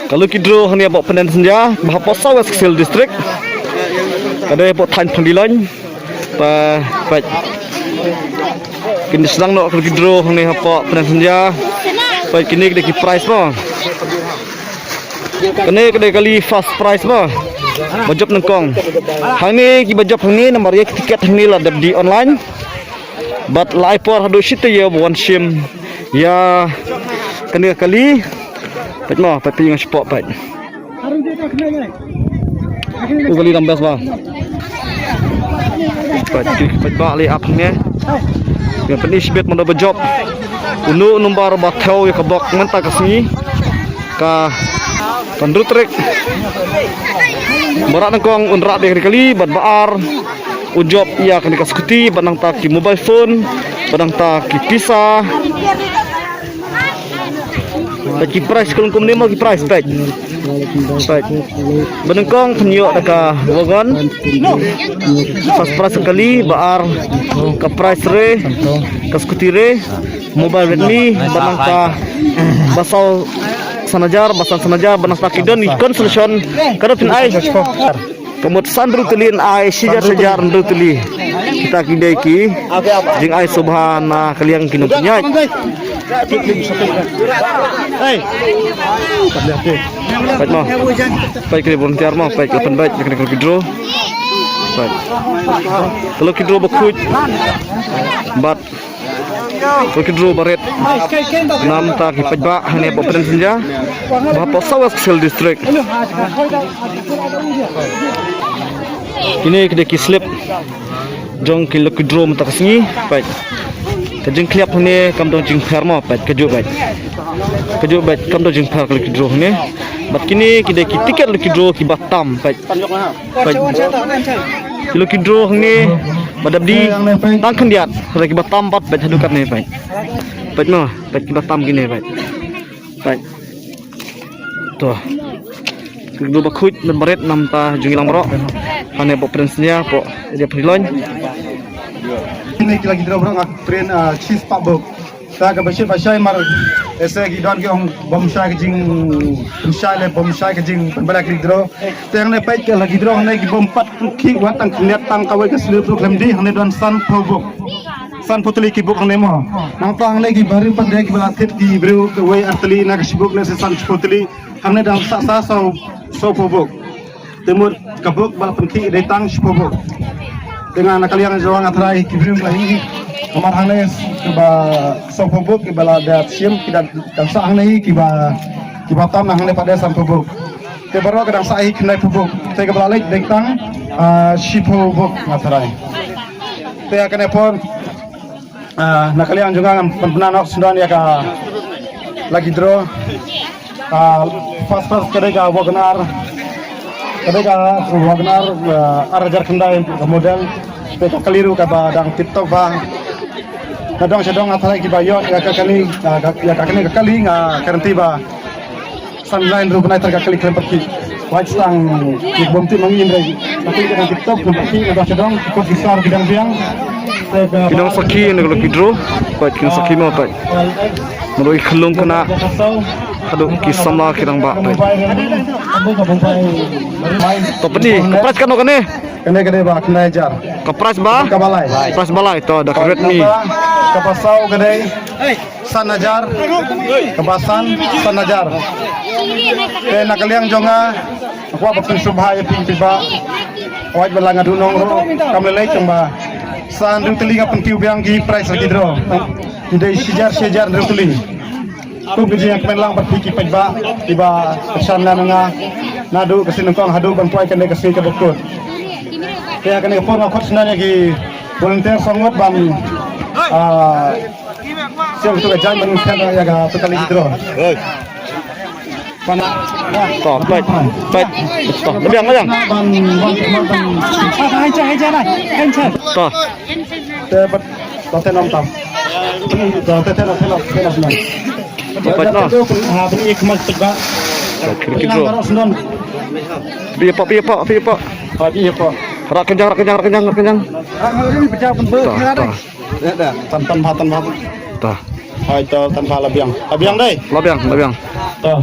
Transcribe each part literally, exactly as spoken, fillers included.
Ka lucky draw hangne hapoh Pyndensenja, ba hapoh South West Khasi Hills District. Ka dei hapoh thaiñ Phandiloin. Ba, ba. Kin sdang noh ka lucky draw hangne hapoh Pyndensenja. Ba, kine ki dei ki prize mo. Kane ka dei kali first prize mo. Ba jop nyngkong. Hangne kiba jop hangne namar ïa ki tiket hangne la dep die online. Bad la ai por haduh shi taïew ba wan shim ïa kane ka kali. Peit mo, peit peit nga shapoh peit. U kali dang best ba. Peit, peit ba lei ap hangne. Ïa pyni shibit mano ba jop. Uno u nombar ba thew ïa ka bok mynta ka sngi. Ka hynriew tarik. Ba rah nyngkong un rah bad ïa ka kali bad ba ar u jop ïa kane ka scooty, bad nangta ki mobile phone, bad nangta ki pisa. Bad ki prize ka long kumne mo ki prize peit. Peit. Ba nyngkong pynïoh da ka wagon. First prize ka kali, ba ar ka prize re, ka scooty re, mobile Redmi, bad nangta ba saw san hajar, ba san san hajar, bad nangta ki don ki consolation, ka don phin ai. Ka mut san hynriew tylli yn ai shi hajar, shi hajar hynriew tylli. Kita ki dei ki jingai sngewbha na ka liang ki nongpynïaid. Peit mo. Peit ki volunteer mo, peit ki pynbeit ki lucky draw. Peit. Ka lucky draw ba khuid. Bad lucky draw ba rit. Namta ki paidbah hangne hapoh Pyndensenja, ba hapoh South West Khasi Hills District. Kine ki dei ki slip jong ki lucky draw mynta ka sngi. Peit. Ka jingkliap hangne kam don jingpher mo, peit, kajuh beit. Kajuh beit, kam don jingpher ka lucky draw hangne. Bad kine ki dei ki tiket lucky draw kiba tam, peit. Peit. Ki lucky draw hangne ba dep die tang khyndiat, hynrei kiba tam pat peit haduh katne peit. Peit mo, peit kiba tam kine peit. Peit. To. Ki lucky draw ba khuid bad ba rit namta jong ngi lang baroh. Hangne hapoh Pyndensenja, hapoh area Phandiloin. Kine ki lucky draw baroh nga print, ah, shi spah bok. Te kaba shai ba shai mar, ese ki don ki ong bym shai ka jingpynshai leh bym shai ka jingpynbeit lucky draw. Te hangne peit ka lucky draw hangne ki bym pat khih wat tang khyndiat tang kawei ka slip ruh khlem die, hangne don sanphew bok. Sanphew tylli ki bok hangne mo. Nangta hangne ki barim pat dei kiba la thied ki briew kawei ar tylli na ka shibok lehse sanphew tylli. Hangne dang sah sa saw, sawphew bok. Te mut ka bok ba la pynkhih dei tang shiphew bok. Te nga na ka liang jong nga tharai ki briew ba hi. Namar hangne ba sawphew bok kiba la dep shim ki dang sah hangne hi kiba, kiba tam na hangne pat dei sanphew bok. Te baroh ka dang sah hi khyndaiphew bok. Te kaba la leit dei tang, ah, shiphew bok nga tharai. Te ha kane por Ah, na ka liang jong nga ngan pynbna noh sngewdon ïa ka lucky draw. Ah, first prize ka dei ka Wagon R. Ka dei ka Wagon R, ah, ar hajar khyndai ka model. Te ka kali ruh kaba dang tip top ba. Na dong sha dong nga tharai kiba ïoh ïa ka kali, ah, ka, ïa ka kane ka kali nga guarantee ba san lain ruh bnai tang ka kali khlem pyrkhih. Wat tang ki bym tip ma ngi hynrei ka kali ka dang tip top khlem pyrkhih, na dong sha dong ki kot ki sar ki dang biang. Ki nong sakhi na ka lucky draw. Peit ki nong sakhi mo peit. Mano i khyllung khynnah haduh ki samla ki rangbah peit. To pyni ka prize kano kane? Kane ka dei ba khyndai hajar. Ka prize ba? Ka balai. Prize balai to da ka Redmi. Kaba saw ka dei san hajar, kaba san, san hajar. Te na ka liang jong nga, nga kwah ban pynsngewbha ïa phi paidbah. Wat ba la nga duh nong ruh kam lei lei tang ba san hynriew tylli nga pynkiew biang ki prize lucky draw. Ki dei shi hajar shi hajar hynriew tylli. Kum ka jingkmen lang bad phi ki paidbah kiba kyrshan na nga naduh ka sngi nyngkong haduh ban poi kane ka sngi kaba kut. Te ha kane ka por nga khot sngewbha ïa ki volunteer sawdong ban, ah, Siang tu ka jam ban khat ïa ka tu kali draw. Pana. To, peit, peit. To, labiang, labiang. Ban, ban, ban, ban. Hai cha, hai cha, hai cha. To. Te bat, bat te nom tam. To, te, te nom, te nom, te nom. To, peit, no. Ha, bini ikmat peit ba. Kali draw. Bi pa, bi pa, bi pa. Ha, bi pa. Rak kenyang, rak kenyang, rak kenyang, rak kenyang. To, to. Tan, tan, tan, tan. Ta. Hai, to, tan pha labiang. Labiang dei. Labiang, labiang. To.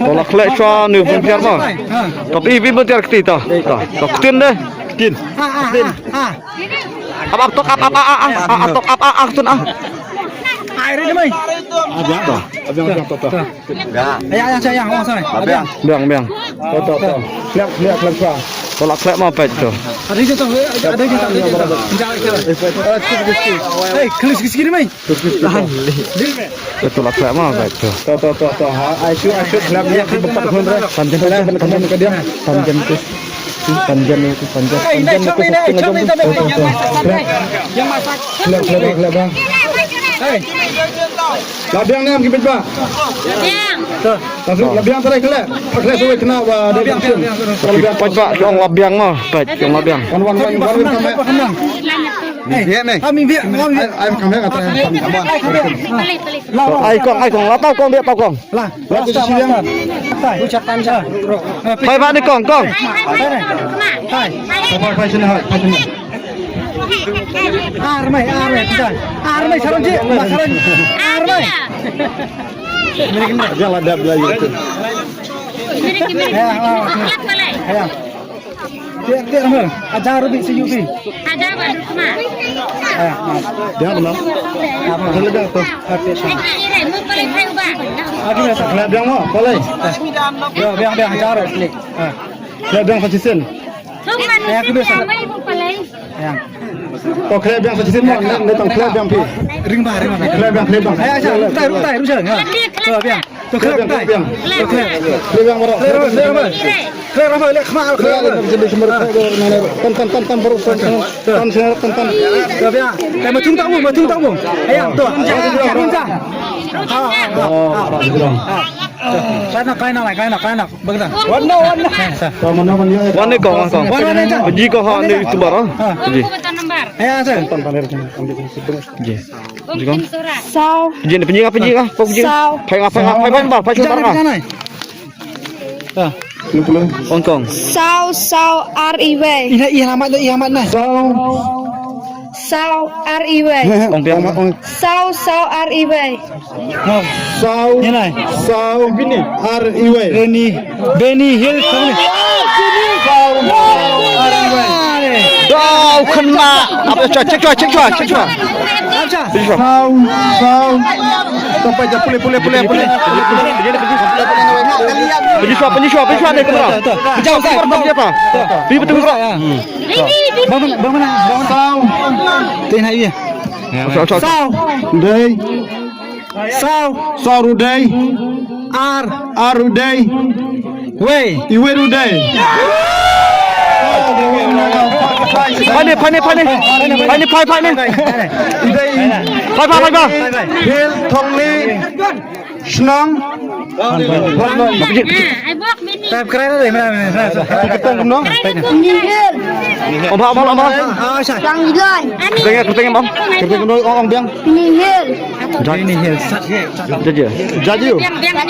To la khleh shuwa ni volunteer mo. To phi phi volunteer kti to. To to ktien de. Ktien. Ap ap tok ap ap ap ap ap tok ap ap ap ktien ah. Ai re mai. Abiang to. Abiang to to. Biang. Biang biang. To to to. Khleh khleh khleh shuwa. To la khleh mo peit to. Ada je to, ada je to, ada je to. Hei, khleh sikit sikit mai. Betul lah, klek mah, baik tu. To to to to. Ha, ai shu ai shu klek dia ki bempat hun re. Panjang panjang panjang ke dia. Panjang tu. Panjang ni tu panjang. Panjang ni tu. Klek klek klek bang. Hei. La biang ni am ki bit ba. Biang. Langsung la biang tadi klek. Klek suai kena ba dia biang. Kalau biang. Pait ba, kong la biang mah. Pait, kong la biang. Wan wan wan wan wan. Biang ni. Kami biang, kami biang. Ai, ai, kami biang. Ai, kong, ai, kong, la tau kong, biang tau kong. La, la, la, la. Phai ba ni kong, kong. Phai, phai, phai sini, phai, phai sini. Ar mai, ar mai, pejai. Ar mai, saran ji, ma saran. Ar mai. Jangan ada belayu tu. Ya, ya, ya. Tiap, tiap, hajar rupiah si U P. Hajar ba dukma. Eh, dia mana? Apa? Ada dah tu. Apa? Ini, ini, mu paling hai ba. Aku dah tak kena biang mo, boleh. Ya, biang, biang, hajar rupiah. Ah. Kena biang satu sen. Tuh kan, ya, aku biasa. Mu paling. Ya. To khleh biang sa shisien mo, ne tang khleh biang phi. Ring ba, ring ba. Khleh biang, khleh biang. Ai, ai, rutai, rutai, rutai. Ha. To biang. To khleh, khleh biang. To khleh. Khleh biang baroh. Khleh biang, khleh biang. Khleh biang, khleh biang. Jadi semua khleh biang. Tan, tan, tan, tan, baroh tan, tan, tan, tan, tan. To biang. Ai, ma thung tang mo, ma thung tang mo. Ai, to. Ha, ha, ha. Kaina, kaina, kaina, kaina. Wan na, wan na. Wan ni kong, wan kong. Wan na, wan na. Pynji ko ha ni YouTuber, ha. Pynji. Ya, sir. Pynji. Pynji kong. Saw. Pynji ni, pynji nga, pynji nga. Pynji. Saw. Phai nga, phai nga, phai, phai, phai, phai, phai, phai. Wan kong. Saw, saw, ar iwei. Ina, ina mat, ina mat na. Saw. Saw, ar iwei. Ong biang. Saw, saw, ar iwei. Saw. Ni lai. Saw. Bini. Ar iwei. Bini. Bini Hill. Saw. Ar iwei. Daw kena. Apa, check, check, check, check, check. Saw. Saw. Sampai je pule, pule, pule, pule. Penyusup, penyusup, penyusup ni kamera. Jauh, jauh, jauh. Pergi betul. Bang mana, bang mana, bang mana? Saw. Tin hai ye. Saw. Saw. Dei. Saw. Saw ru dei. Ar. Ar ru dei. Wei. Iwei ru dei. Phai ni, phai ni, phai ni. Phai ni, phai, phai ni. Phai, phai, phai, phai. Hill Thongni. Shnong. Subscribe krai na dei, mana, mana, mana. Kita kumno? Bini Hill. Om ba, om ba, om ba. Ah, sa. Bang Ilon. Kerteng, kerteng, bang. Kerteng kumno, ong, ong biang. Bini Hill. Bini Hill. Jaji. Jaji.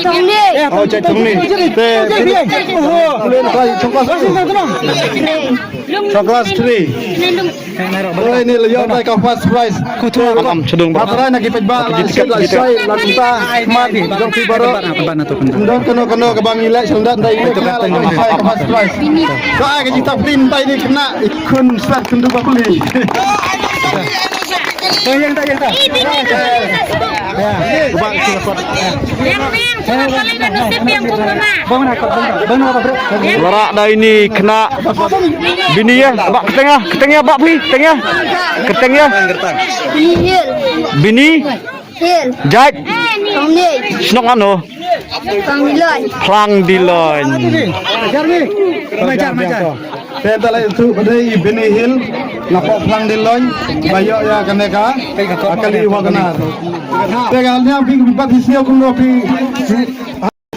Thongni. Oh, Jaji Thongni. Te, te, te, oh. Boleh nak try, coklat. Coklat three. Oi, ni la ïoh ka first prize. Am, am, sdang. Hapdeng na ki paidbah la shai la mynta khmat jong phi baroh. Ym don kano kano kaba ngi leh sha lyndet, ynda ngi leh ka first prize. Ka ai ka jingtap phi mynta ïa kine ki khynnah, i khun slat khun duh ba pli. Ïeng ta, ïeng ta. Ïeng, ïeng. Lada ïa ini khynnah bini ïa, ba kyrteng ïa, kyrteng ïa, ba phi, kyrteng ïa. Kyrteng ïa. Bini Hill. Bini. Hill. Jait. Thongni. Shnong ano. Phlang Dilon. Phlang Dilon. Majar, majar. Te da la itu ba dei Bini Hill napoh Phlang Dilon ba ïoh ïa kane ka kali WagonR. Te ka nia phi bat hi sñiaw kumno phi.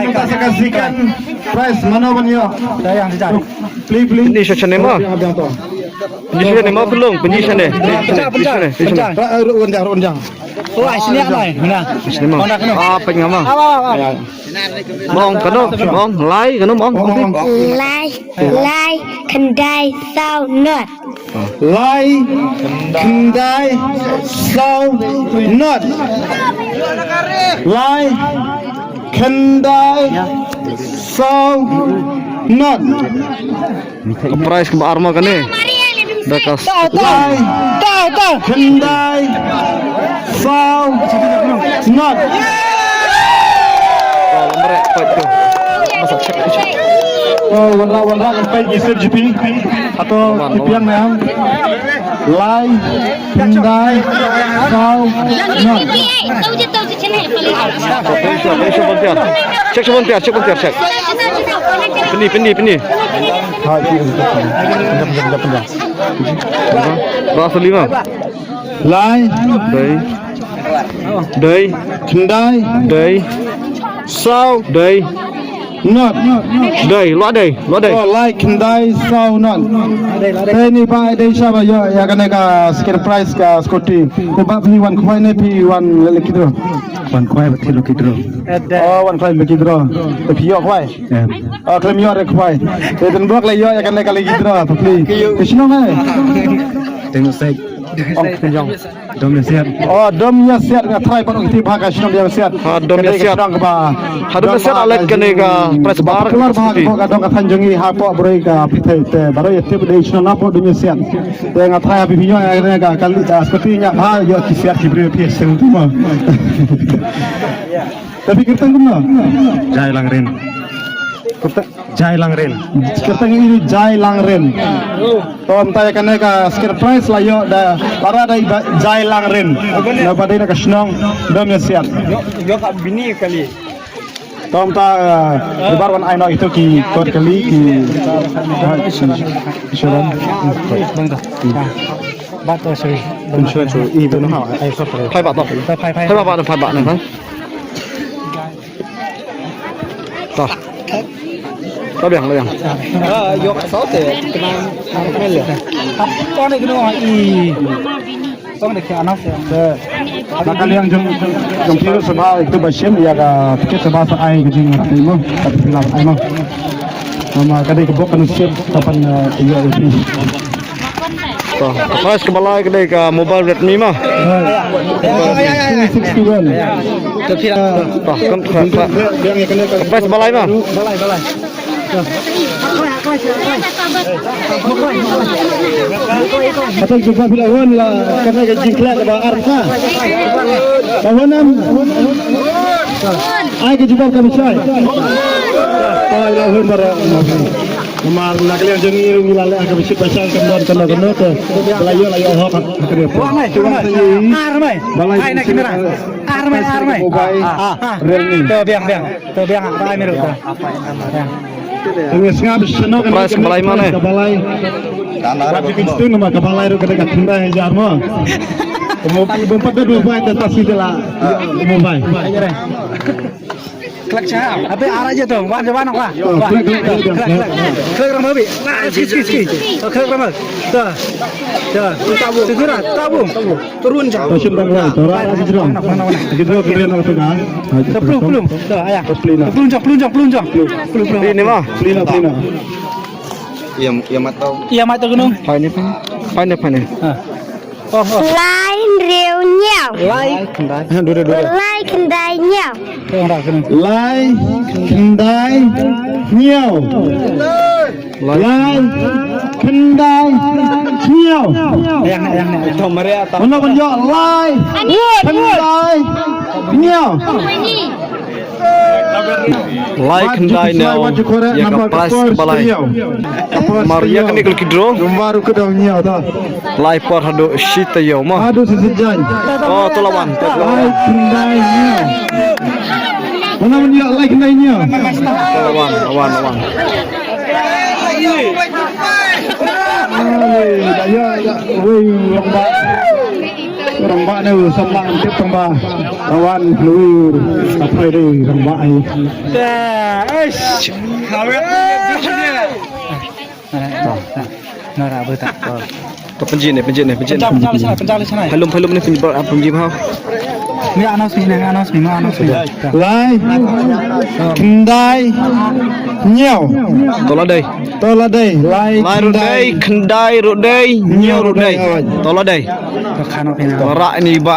mynta sa ka second prize, mano ban ïoh? Plie, plie. Pynïaid shane mo. Pynïaid shane mo, Khlung, pynïaid shane. Pynïaid shane, pynïaid shane. Ruh wan jang, ruh wan jang. Oh, ai shane, ai. Shane mo. Ah, pynïaid mo. Mo ong kano, mo ong, lai kano mo ong. Lai, lai, khyndai, saw, nod. Lai, khyndai, saw, nod. Lai, khyndai, saw, nod. Ka prize kaba ar mo kane. Da ka lai, khyndai, saw, nod. Oh, wanrah, wanrah, ngan peit ki sep jong phi. Hato ki biang ne em? Lai, khyndai, saw, nod. Check sha volunteer, check volunteer, check. Pyni, pyni, pyni. Ha, pyni, pyni, pyni. Pyni, pyni, pyni. Ba sa lima. Lai. Dei. Dei. Khyndai. Dei. Saw. Dei. Nod. Dei, lah dei, lah dei. Oh, lai khyndai saw nod. Te ni ba dei sha ba ïoh ïa kane ka second prize ka scooty. Te ba phi wan khwai ne phi wan lucky draw? Wan khwai ba phi lucky draw. Oh, wan khwai lucky draw. Te phi ïoh khwai? Em. Oh, khlem ïoh re khwai. Te dang bok la ïoh ïa kane ka lucky draw, phi. Te shnong eh? Teng Sek. Ong Khynjong. Dom Ïasiat. Oh, Dom Ïasiat, nga trai pat ong tip ha ka shnong Dom Ïasiat. Ha, Dom Ïasiat. Ka shnong kaba. Ha, Dom Ïasiat, ah leit kane ka prize ba ar popular ba ha ka dong ka thaiñ jong ngi hapoh Bri ka pyrthei te baroh ïa tip dei shnong hapoh Dom Ïasiat. Te nga trai ha phi phi ïoh ïa kane ka kali ka scooty ïa ha ïoh ki siat ki briew phi seng tu ma. Te phi kyrteng kumno? Jai Langrin. Kyrteng Jai Langrin. Kyrteng ïa u Jai Langrin. To mynta ïa kane ka second prize la ïoh da para da i ba Jai Langrin. Na ba dei na ka shnong Dom Ïasiat. Ïoh, ïoh ka bini kali. To mynta, eh, bar wan ai noh ito ki kot kali ki, eh, insurance. Bang to. Ba to, sorry. Insurance, i bang ha. Ai, sorry. Phai ba to. To phai, phai. Phai ba ba, phai ba na. Ta. Ta biang, ta biang. Ah, yok saute, kena mel ya. Tong de kena i. Tong de kena se. Na ka liang jong, jong phi ruh sngewbha, ito ba shim ïa ka tiket sngewbha sa ai ka jingïarap mo, ka phi lah ai mo. Namar ka dei ka bok ka nusip ka pan, eh, ïa phi. To, ka prize kaba lai ka dei ka mobile Redmi ma. Two sixty-one. To, ka, ka, ka, ka prize kaba lai ma. Ato jubab phi la wan la kane ka jingkhleh kaba ar ka. Ba wan em. Ai ka jubab ka bishai. Ai la hun bara. Namar na ka liang jong ngi ngi la leh ka bishit bashang kan don kano kano te. Ba la ïoh la ïoh hok ha kane. Ar mai. Ar mai. Ai na kamera. Ar mai, ar mai. Ah, ah. Realme. To biang biang. To biang, ah, ai miru to. Biang. Ngi sngap shnong. Prize ka balai mane? Ka balai. Wat ju kin stung nama ka balai ruh ka dei ka thyndai hajar mo. Mo bum pat du bai ta ta si de la. Mo bai. Klak cha. Abe ara je to. Wan je wan wa. Klak klak klak. Klak ram abi. Ski ski ski. Klak ram. To. To. Segera tabu. Turun jam. To shim tang wai. To ra ra jrong. Ki dro ki dro na tu ka. To plung plung. To aya. To plung na. Plung jong plung jong plung jong. Plung plung. Ini mah. Plung na plung na. Ia ia matau. Ia matau gunung. Pai ni pai. Pai ni pai ni. Ha. Oh oh. Lai hynriew hynñiew. Lai khyndai. Ha dua dua. Lai khyndai hynñiew. Lai khyndai hynñiew. Lai khyndai hynñiew. Yang yang yang. Ito mare ata. Mano kan yo lai khyndai hynñiew. Lai khyndai hynñiew. Ïa ka prize ka balai. Mar ïa kane ka lucky draw. Nombar ka dong hynñiew ta. Lai por haduh shi taïew ma. Haduh shi taïew. Oh, to la wan. Lai khyndai hynñiew. Mana mun ïa lai khyndai hynñiew. To la wan, la wan, la wan. Ai, da ïa, ïa. Wei, rangbah. Rangbah ne u samlang tip rangbah. Ka wan wei. Ka phai dei rangbah ai. Te, eish. Nara bata. To pynji ne, pynji ne, pynji ne. Pynjam, pynjam le sana, pynjam le sana. Phailum, phailum ne, pynji ba, pynji ba. Ni announce ni, ni announce ni, ni announce ni. Lai khyndai hynñiew. To la dei. To la dei. Lai khyndai. Lai ruh dei, khyndai ruh dei, hynñiew ruh dei. To la dei. Ka khano pina. Para ini ba.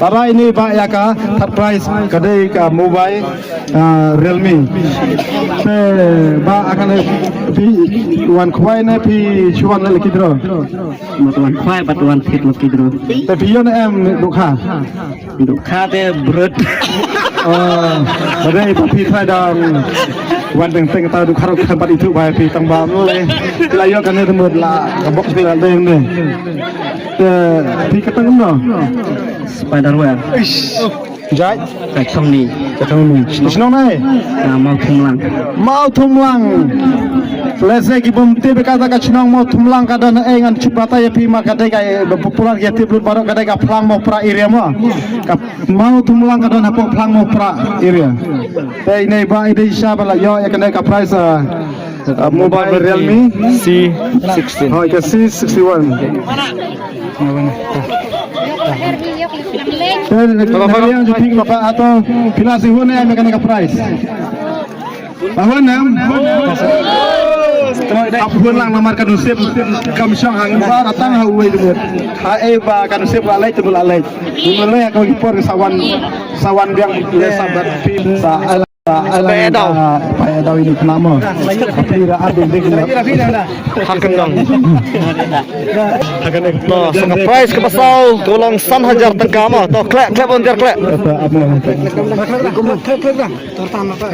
Para ini ba ïa ka third prize ka dei ka mobile. Ah, Realme. Te ba akan phi wan khwai ne phi shu wan lucky draw. Mat wan khwai bad wan thied lucky draw. Te phi ïoh ne em dohkha. Dohkha te brut. Oh, ba dei ba phi trai dang wan teng teng ta dohkha ruh khan pat itu ba phi tang ba mule. La ïoh kane te mut la ka box phi la deng ne. Te phi ka tang no. Spider web. Jait. Ka Chongni. Ka Chongni. Shnong nai? Ah, Mawthumlang. Mawthumlang. Lehse ki bym tip ka, ka shnong Mawthumlang ka don, eh, ngan shu batai ïa phi ma ka dei ka, eh, popular ïa tip lut baroh ka dei ka Phlang Mawphra area mo. Ka Mawthumlang ka don hapoh Phlang Mawphra area. Te ine ba i dei sha ba la ïoh ïa kane ka prize, ah, ah, mobile Realme C sixteen. Hoi, ka C sixty-one. Te na liang jong phi ma pa ato phi la shu hun em ïa kane ka prize. Ba hun em. Ap hun lang namar ka nusip kam shong hangno ba tang ha uwei dum. Ha ei ba ka nusip la leit tu la leit. Ni ma lei ka ki por sa wan sa wan biang le sa bat phi sa Ba ïa daw. Ba ïa daw ini kena mo. Tapi dah ada ding. Hakan dong. Hakan dong. To, sa ka prize kaba saw ka long san hajar tyngka mo. To, khleh, khleh volunteer, khleh.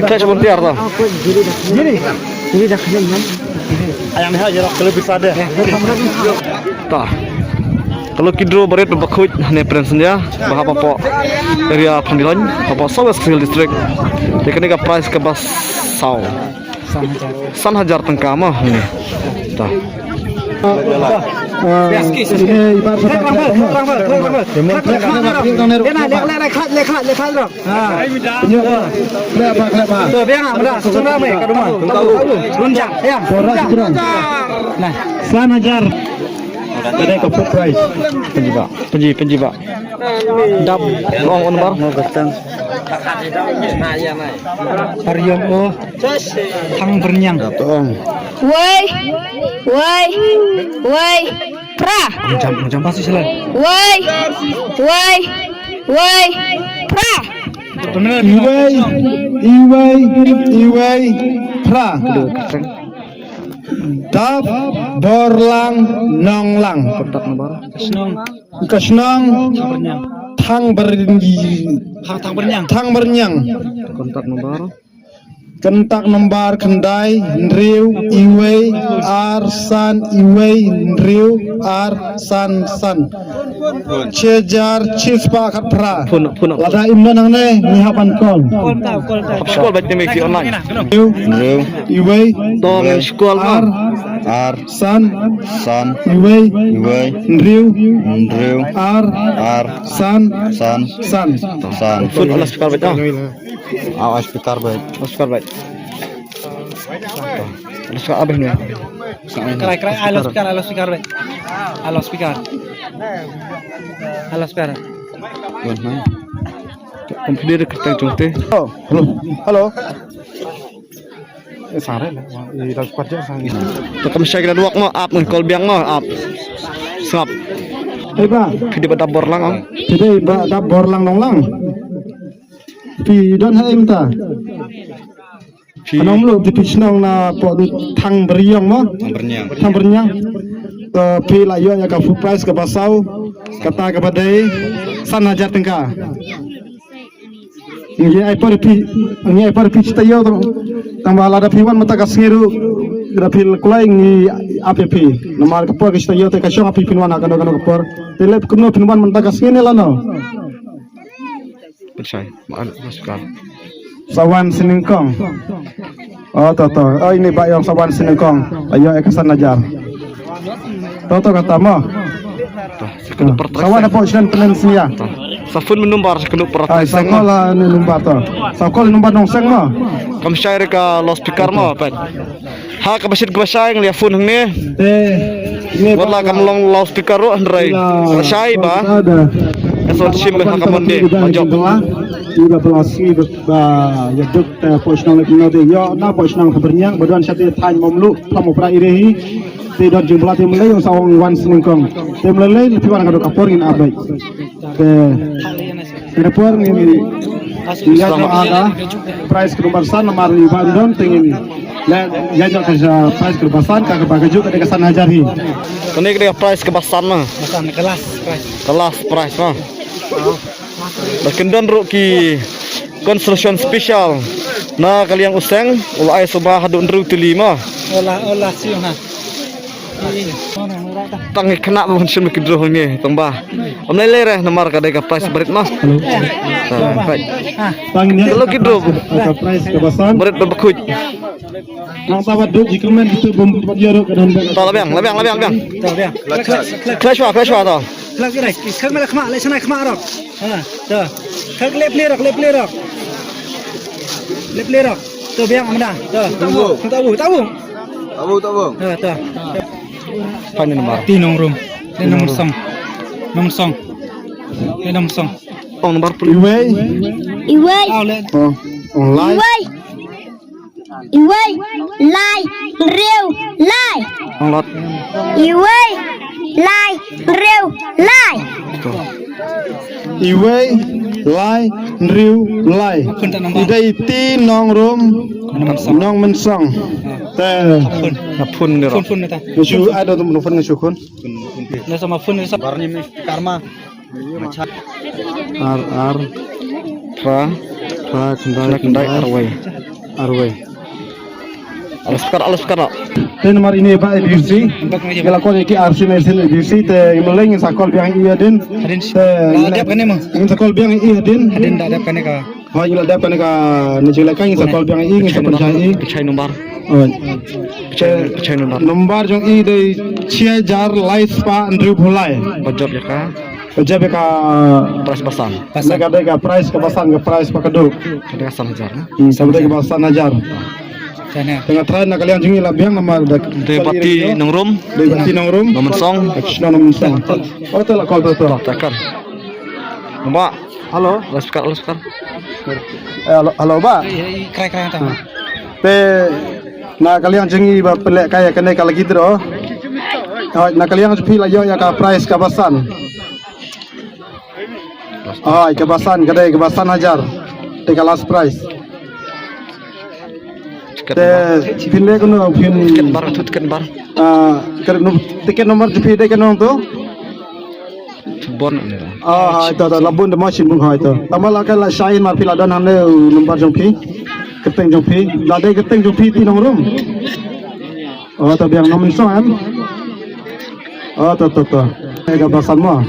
Khleh volunteer to. Jadi, jadi dah kena kan. Ayam ni ha jerok kalau bisa deh. Ta. Ka lucky draw barit ba khuid hane Prince India ba hap hapoh area Phandiloin hapoh South West Khasi Hills District. Ïa kane ka prize kaba saw. San hajar tyngka mo hane. Ta. Lekha, lekha, lekha, lekha. Ha. Khleh ba, khleh ba. To biang ah, mada, sura mai ka duma. Tahu, tahu. Runjang, ya. Sura sura. Nah. San hajar. Ada ka food price. Penjiba, penji, penjiba. Dap long on bar. Pariam oh. Thang bernyang. Wei, wei, wei. Pra. Jam jam pasi sila. Wei, wei, wei. Pra. Iwei, iwei, iwei. Pra. Dap Borlang Nonglang. Kontak nombor. Shnong. Ka shnong Thang Bernyang. Thang Ber-, Thang, Thang Bernyang. Thang Bernyang. Kontak nombor. Kontak nombor khyndai hynriew iwei ar san iwei hynriew ar san san. Shi hajar shispah khatphra. Phone, phone. Lada im don hangne ngi hap ban call. Call bad te me fi online. Hynriew. Hynriew. Iwei. Tong scroll ma. Ar. Ar. San. San. Iwei. Iwei. Hynriew. Hynriew. Ar. Ar. San. San. San. San. Phone ala speaker bad. Ah, speaker bad. Speaker bad. Speaker abis ni. Krai, krai, ala speaker, ala speaker bad. Ala speaker. Ala speaker. Computer ka tang jong te. Hello. Hello. Eh, sare la. Eh, dah kuat je sang. Te kam shai kena duak mo, ap ngan call biang mo, ap. Sngap. Eh, ba. Phi dei ba Dap Borlang, ah. Phi dei ba Dap Borlang Nonglang. Phi don ha em ta. Phi. Anong mlu ti phi shnong na po du Thang Bernyang mo. Thang Bernyang. Thang Bernyang. Te phi la ïoh ïa ka food prize kaba saw. Kata kaba dei san hajar tyngka. Ngi ai por phi, ngi ai por phi shi taïew tang, tang ba lada phi wan mynta ka sngi ruh, lada phi kulai ngi ap ïa phi. Namar ka por ka shi taïew te ka shong ap phi phin wan ha kano kano ka por. Te leh kumno phin wan mynta ka sngi ne lano? Pynshai, ma an, ma sukar. Sa wan snyngkong. Oh, to, to. Oh, ini ba ïong sa wan snyngkong. Ayo, eh, ka san hajar. To, to, kata mo. To, sa kyndup per. Sa wan hapoh shnong Pyndensia. To. Sa phone me number, sa kyndup per. Ai, sa call la number to. Sa call number Nongseng mo. Kam shai re ka loudspeaker mo, pet. Ha, kaba shit kaba shai ngi ïa phone hangne. Wat la kam long loudspeaker ruh hynrei. Kaba shai ba. Ka son shim ha ka Monday. Ba jop. Iba ba la sngi ba ïa duk te poh shnong lek no te ïa na poh shnong ka Bernyang ba don sha te thaiñ Mamlu plam u pra ire hi. Te don jingpyllait te Mlei ong sa ong wan snyngkong. Te Mlei lei phi wan ka dok ka por ngin update. Te ka por ngin ïa ka prize ka number san namar ni ba don te ngin ïa ïa ka prize ka number san ka ba ka juk ka dei ka san hajar hi. Kane ka dei ka prize kaba san na. San ka last prize. Ka last prize na. Ba kin don ruh ki consolation special na ka liang u seng, u la ai suba haduh hynriew tylli ma. Ola, ola, siu ha. Tang i khynnah ba hun shim ki draw hangne, tang ba. Am lei lei re namar ka dei ka prize barit ma. Hello. Ah, right. Tang ïa ka prize kaba san. Barit ba bakhuid. Nang sabat duk jikmen itu bom tempat dia duk kadang. To la biang, la biang, la biang, biang. To biang. Clash wa, clash wa to. Clash wa, clash wa to. Khak me la khma, le sanai khma rok. Ha, to. Khak le pli rok, le pli rok. Le pli rok. To biang amna. To. Tabu. Tabu, tabu. Tabu, tabu. Ha, to. Pani nomor. Ti Nongrum. Le Nongsong. Nongsong. Le Nongsong. Ong nomor pli. Iwei. Iwei. Aw le. Oh, ong lai. Iwei. Iwei, lai, hynriew, lai. Nang lot. Iwei, lai, hynriew, lai. Iwei, lai, hynriew, lai. I dei Ti Nongrum, Nongmynsong. Te. Na phone ni ro. Phone, phone ni ta. Ngi shu ai da tu phone ngi shu khun. Na sama phone ni sa. Barni mi karma. Ar, ar. Phra. Phra, khyndai, khyndai, khyndai, arwei. Arwei. Ala speaker, ala speaker. Te namar ini ba A B C. Ngi la call ki R C na R C na A B C te ngi mlei ngin sa call biang ïa i hadien. Hadien. Te la dep kane ma. Ngin sa call biang ïa i hadien. Hadien da dep kane ka. Hooid, ngi la dep kane ka, ne jingïalehkai ngin sa call biang ïa i, ngin sa pynshai ïa i. Pynshai number. Hooid. Pynshai, pynshai number. Number jong i dei shi hajar lai spah hynriewphew lai. Ba jop ïa ka. Ba jop ïa ka. Prize ba san. Ba san. Ne ka dei ka prize kaba san, ka prize ba khatduh. Ka dei ka san hajar, eh? Hmm, ka dei kaba san hajar. Te nga try na ka liang jong i la biang namar da. Dei ba Ti Nongrum. Dei ba Ti Nongrum. Nongmynsong. Nongmynsong. Oh, to la call to, to. To, takar. Ba. Hello. Ala speaker, ala speaker. Eh, hello, hello, ba. Eh, eh, krai, krai, ta. Te na ka liang jong i ba pynlehkai ïa kane ka lucky draw. Oh, na ka liang jong phi la ïoh ïa ka prize kaba san. Oh, kaba san, ka dei kaba san hajar. Te ka last prize. Te phin leh kumno phin, tiket bar, tu tiket bar. Ah, tiket num-, tiket number jong phi dei kano to? Bon. Ah, hai to, to la bun da ma shin bun hai to. Tama la ka la shai mar phi la don hangne number jong phi. Kyrteng jong phi. La dei kyrteng jong phi ti nongrum. Oh, to biang nongmynsong em. Oh, to, to, to. Eh, ka basan mo.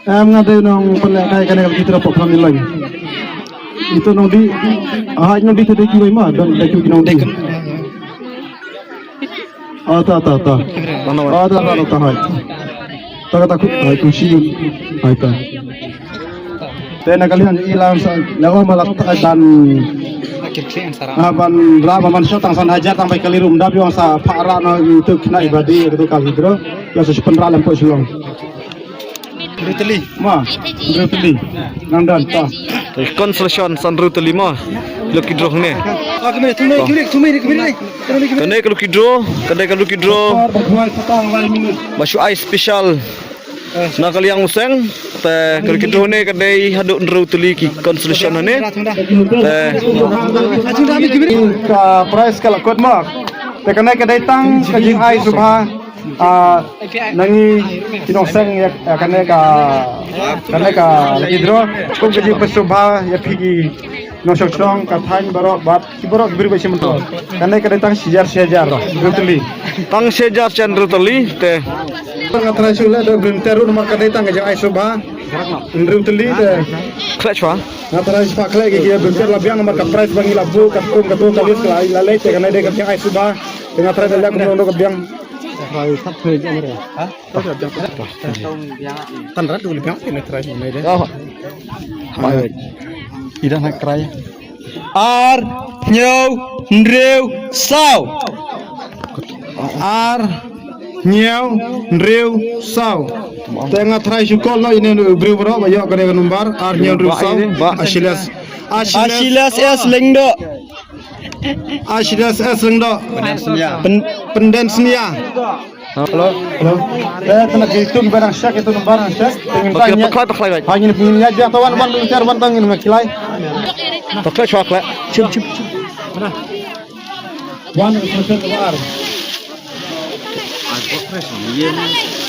Em, nga dei nong pynlehkai kane ka lucky draw program ni lang. Ito nongdih, ah, nongdih te dei kiwei ma, don dei kiwei nongdih. Ah, ta, ta, ta. Ah, ta, ta, ta, ta, hai. Ta, ta, ku, hai, ku shi yun. Hai, ta. Te na ka liang i lang sa, na ka ma lak ta ban, ah, ban ra, ban shot tang san hajar tang bai kali rum da biang sa pha ra na itu kena ibadi itu kali draw. Ya sa shi pynra lem po shilong. Hynriew tylli. Ma, hynriew tylli. Nang don, ta. Consolation san hynriew tylli ma. Lucky draw ne. Ah, kemai, kemai, kemai, kemai, kemai, kemai. Kane ka lucky draw, kane ka lucky draw. Ba shu ai special. Na ka liang u seng, te ka lucky draw ne ka dei haduh hynriew tylli ki consolation ne. Te ka prize ka la kot ma. Te kane ka dei tang ka jingai sngewbha. Ah, na ngi ki nongseng ïa, ïa kane ka, kane ka lucky draw. Kum ka jingpynsngewbha ïa phi ki nongshong shnong ka thaiñ baroh bad ki baroh ki briew ba shim bynta. Kane ka dei tang shi hajar shi hajar hynriew tylli. Tang shi hajar shi hajar hynriew tylli te. Nga trai shu leh da volunteer ruh namar ka dei tang ka jingai sngewbha hynriew tylli te. Khleh shuwa. Nga trai shu khleh ki, ki volunteer la biang namar ka prize ba ngi la buh katkum katkum ka list ka la leh te kane dei ka jingai sngewbha. Te nga trai da leh kumno ka biang. Trai sat thoi jong re. Ha? Tan rat dul biang te na trai ne de. Oh. Hai. Ida na trai. Ar, hynñiew, hynriew, saw. Ar, hynñiew, hynriew, saw. Te nga trai shu call noh ine u briew baroh ba ïoh kane ka number ar, hynñiew, hynriew, saw. Ba Achilles. Achilles. Achilles S Lyngdoh. Achilles S Lyngdoh. Pyndensia. Pyn-, Pyndensia. Hello, hello. Eh, tana ki tung ba nang shak, itu number nang shak. Tengin ba tanya. Pakhlai, pakhlai, pakhlai. Ha, ngin, ngin ïa dia tawan wan, wan, wan, tang ngin ngakilai. Pakhlai, pakhlai. Chip, chip, chip. Wan, wan, wan.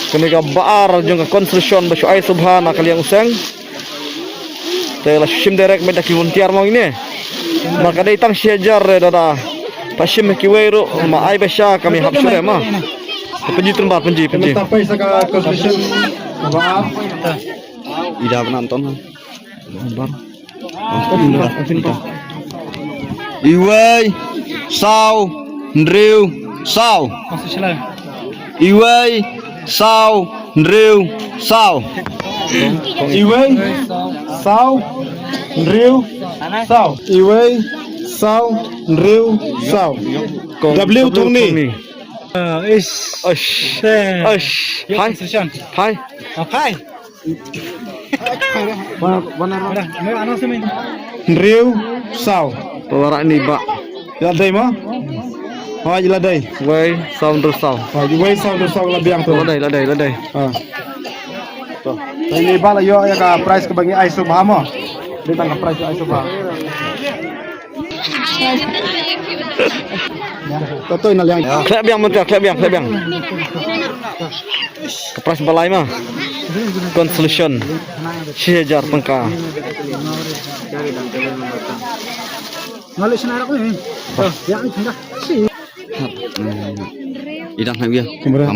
Kane ka bar jong ka consolation ba shu ai sngewbha na ka liang u seng. Te la shim direct met da ki volunteer mo ine. Ma ka dei tang shi hajar re dada. Ta shim kiwei ruh ma ai ba sha kami hap sure ma. Pynji tymbar pynji pynji. Ida bana Anton. Bar. Iwei, saw, hynriew, saw. Iwei, saw, hynriew, saw. Iwei, saw, hynriew, saw. Iwei, saw, hynriew, saw. W Thongni. Uh, ish. Ish. Ish. Hai. Hai. Hai. Hynriew saw. Pawara ni ba. Ïa dei mo? Ha, ïa dei. Wei saw hynriew saw. Ha, wei saw hynriew saw la biang to. La dei, la dei, la dei. Ha. To. Ni ba la ïoh ïa ka prize kaba ngi ai sngewbha mo. Dei tang ka prize ai sngewbha. Khleh biang mynta, khleh biang, khleh biang. Ka prize ba lai ma. Consolation. Shi hajar tyngka. Nga leh shna rak ni. Ïa ni tyngka. Shi. Hmm. Idah nak dia. Kamera.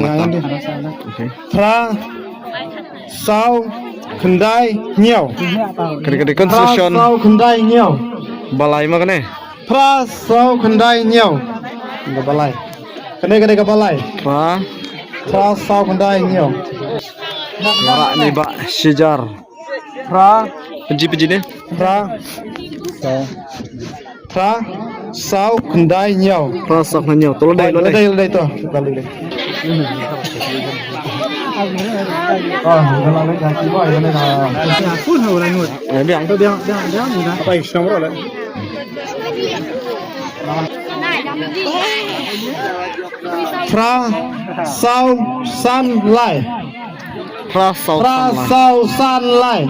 Phra saw khyndai hynñiew. Kane ka dei consolation. Phra saw khyndai hynñiew. Ba lai ma kane. Phra saw khyndai hynñiew. Kane ka ba lai. Kane ka dei ka ba lai. Phra. Phra saw khyndai hynñiew. Rak ni ba shi hajar. Phra. Pynji, pynji ne? Phra. Phra saw khyndai hynñiew. Phra saw khyndai hynñiew. To la dei, la dei, la dei to. La dei. Ah, la dei. Eh, biang. Biang, biang, biang. Apa yang senang bro lah? Phra saw san lai. Phra saw san lai.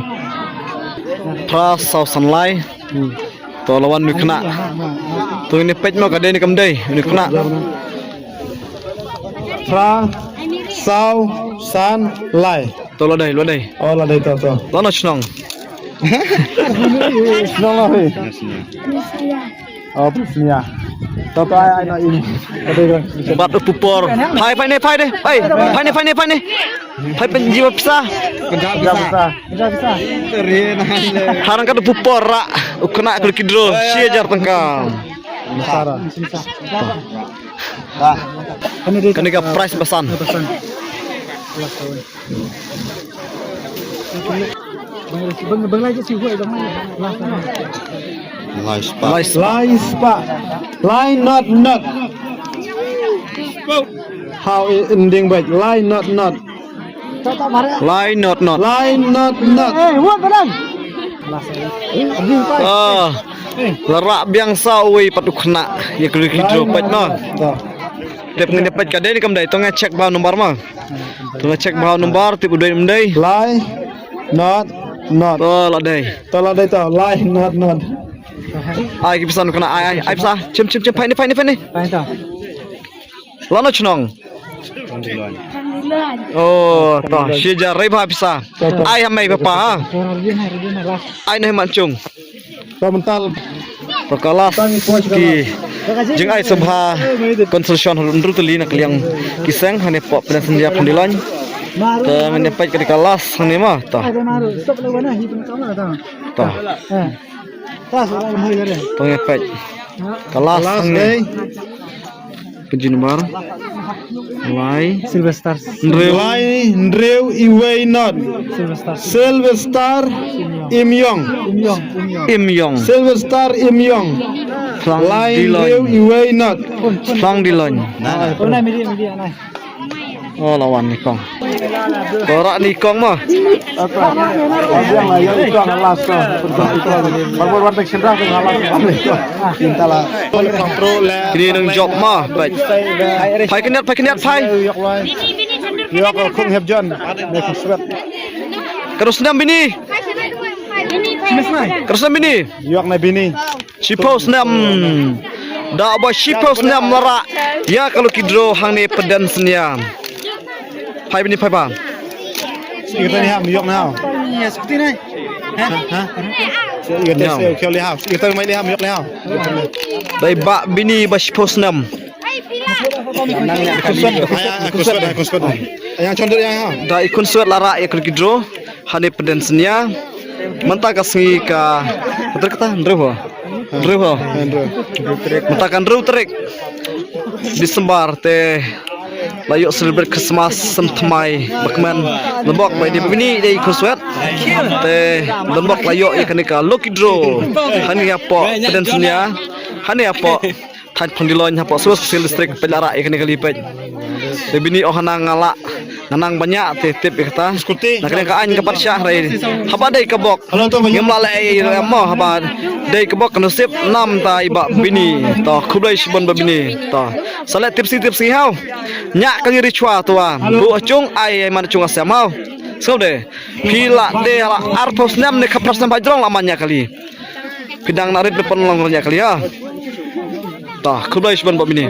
Phra saw san lai. Hmm. To la wan uni u khynnah. To ngin ïa peit mo ka dei ne kam dei uni u khynnah. Phra, saw, san, lai. To la dei, la dei. Oh, la dei to, to. Lano shnong? Shnong la hi. Oh, Prisnia. To, to, ai, ai, no, ini. Bad u pupor. Phai, phai ne, phai ne. Phai, phai ne, phai ne, phai ne. Phai pynjia pisa. Pynjia pisa. Pynjia pisa. Harang kat u pupor ra. U khynnah ka lucky draw. Shi hajar tyngka. Sara. Kane ka prize ba san. Lai spah. Lai spah. Lai spah. Lai not not. How in Dingbait? Lai not not. Lai not not. Lai not not. Eh, what the name? Ah, la rah biang sa uwei pat u khynnah. Ïa ka lucky draw pat ma. Tip ngin ïa peit ka dei ne kam dei, to nga check ba number ma. To nga check ba number, tip u dei um dei. Lai not not. To la dei. To la dei to, lai not not. Ai ki pisa u khynnah, ai ai ai pisa. Chim chim chim, phai ne phai ne phai ne. Phai to. Lano shnong? Oh, to shi hajar rei ba pisa. Ai ha mei papa ha. Ai na hi man chung. To ka last ki jingai sngewbha consolation hynriew tylli na ka liang ki seng hangne hapoh Pyndensenja Phandiloin. To ngin ïa peit ka dei ka last hangne ma to. To. To ngin ïa peit ka last hangne. Pynji number. Lai. Sylvester. Hynriew. Lai hynriew iwei not. Sylvester. Sylvester Imyong. Imyong, Imyong. Imyong. Sylvester Imyong. Lai hynriew iwei not. Plang Dilon. Oh, nai midi midi nai. Oh, la wan ni kong. Tora ni kong ma. Apa? Abiang lah, ya, itu akan last tu. Baru baru tak sedang tu last. Minta lah. Kini nang job ma, baik. Phai kyndiat, phai kyndiat, phai. Yok, kong hep John. Terus nam bini. Terus nam bini. Yok na bini. Shiphew snem. Da ba shiphew snem la rah ïa ka lucky draw hangne Pyndensenja. Phai bini phai ba. Ïa kata ni ham, yok na. Ha? Ïa kata ni ham, yok na. Dei ba bini ba shiphew snem. Aya, kuswet, kuswet. Aya, chondor aya. Da i khunswet la rah ïa ka lucky draw. Hangne Pyndensenja. Mynta ka sngi ka, ka tarik kata? Hynriew ho. Hynriew ho. Mynta ka hynriew tarik December te la ïoh celebrate Christmas snem thymmai ba kmen. Lymbok ba dei bini dei khunswet. Te lymbok la ïoh ïa kane ka lucky draw. Hangne hapoh Pyndensenja. Hangne hapoh Thaiñ Phandiloin hapoh South Special District peit la rah ïa kane ka liang peit. Te bini ong hana nga lah, nga nang ba ñiah te tip ïa kata. Na kane ka aiñ ka pat shah hynrei haba dei ka bok. Ngim lah leh ei ei mo haba dei ka bok ka nusip namta i bah bini. To khublei shibun bah bini. To sa leh tipsngi tipsngi haw. Ñiah ka ngi ri chwa to wa. Buh ha chung ai ai man chung ha sem haw. Sngewbha dei. Phi lah dei ha la arphew snem ne khatphra snem ba jrong la man ñiah kali. Phi dang na rit phi pynlong ñiah kali ha. To khublei shibun bah bini.